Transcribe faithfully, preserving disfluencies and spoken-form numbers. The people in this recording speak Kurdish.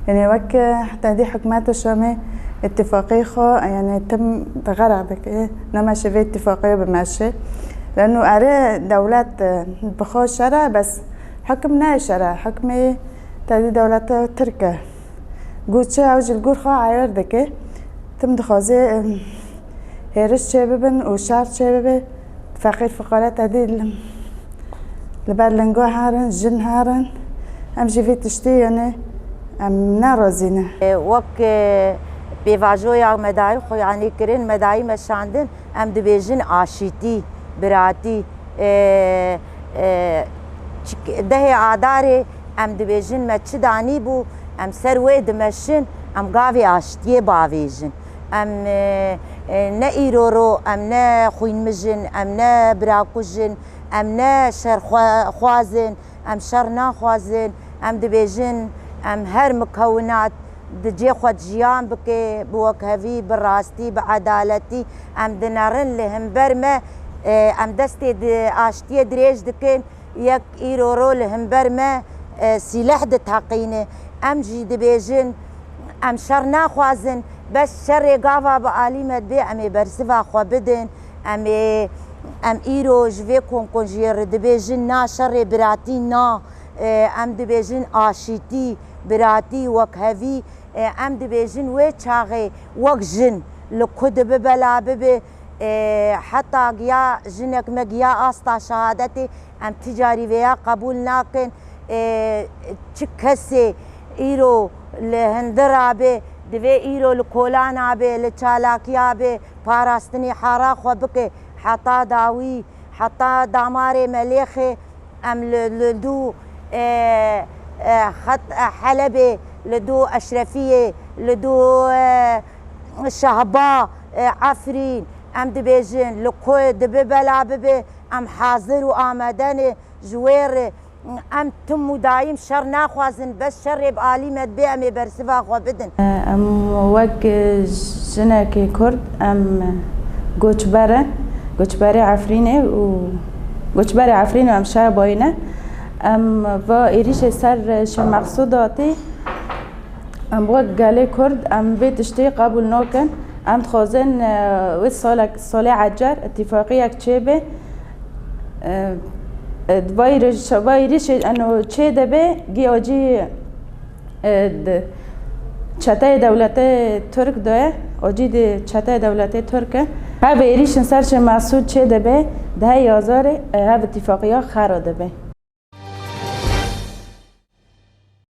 Yanî wek, e, tedî hikûmeta Şamê îtîfaqê xwe, yanî tim xera dike. Nema şevê îtîfaqê bimeşe. Leno erê dewlet, e, bi xwe şer e, bes hikm ne şer e. Hikmê tedî dewleta Tirk e. Got çi ew jî li gor xwe eyar dike. Tim dixwaze, em, hêriş çêbibin û şer çêbibe. Feqîr fiqare tedî li, li ber lingo herin, jin herin. Em jî vî tiştî, yanî em nerazî ne. E, wek, e, pêvajoya me dayî xwe, yanî kirin, me dayî meşandin, em dibêjin aşîtî, biratî. E, e, çik-, dehê Adarê em dibêjin me çi danî bû, em ser wê dimeşin, em gavê aştiyê bavêjin. Em, e, e, ne îro ro, em ne xwînmij in, em ne birakuj in, em ne şerxwe-, xwaz in, em şer naxwazin, em dibêjin, em her mikewinat di cê xwe jiyan bike, bi wekhevî, bi rastî, bi edaletî, em dinerin li hember me, e, em destê di aştiyê dirêj dikin, yek îro ro li hember me, e, sîleh diteqîne. Em jî dibêjin, em şer naxwazin, bes şerê gava bi alî me dibê, em ê bersiva xwe bidin. Em ê, em îro ji vê konkonjiyê re dibêjin na şerê biratî na, e, em dibêjin aşîtî, biratî, wekhevî, e, em dibêjin wê çaxê wek jin li ku dibe bela bibe, e, heta giya jinek me giya asta şehadetê, em ti carî vêya qebûl nakin. E, çi kesê îro li hindira be, divê îro li kolana be, li çalakiya be, parastinê hara xwe bike, heta dawî, heta damarê me lêxê, em li, li dû, e, e, xet, e, Helebê, li dû Eşrefiyê, li dû, e, Şehba, e, Efrîn, em dibêjin, li ku dibe bela bibe, em hazir û amade ne ji wê re. Em tim û dayîm şer naxwazin, bes şerê bi alî me dibe, em ê bersiva xwe bidin. Em wek jinekê Kurd, em koçber in, koçberê Efrînê û koçberê Efrîn û em Şehbayê ne. Em va êrîşê ser Şêx Mexsûd hatî, em wek gelê Kurd, em vê tiştê qebûl nakin. Em dixwazin, e, wê salek, salê ecer îtîfaqiyek çêbe. E, e, va êrîş-, va êrîşê eno çê dibe, giya cî, e, di çeteyê dewletê Tirk de ye, o cî di çeteyê dewletê Tirk e. Hev êrîşin ser Şêx Mexsûd çê dibe, dehê Azarê, e, hev îtîfaqiya xera dibe.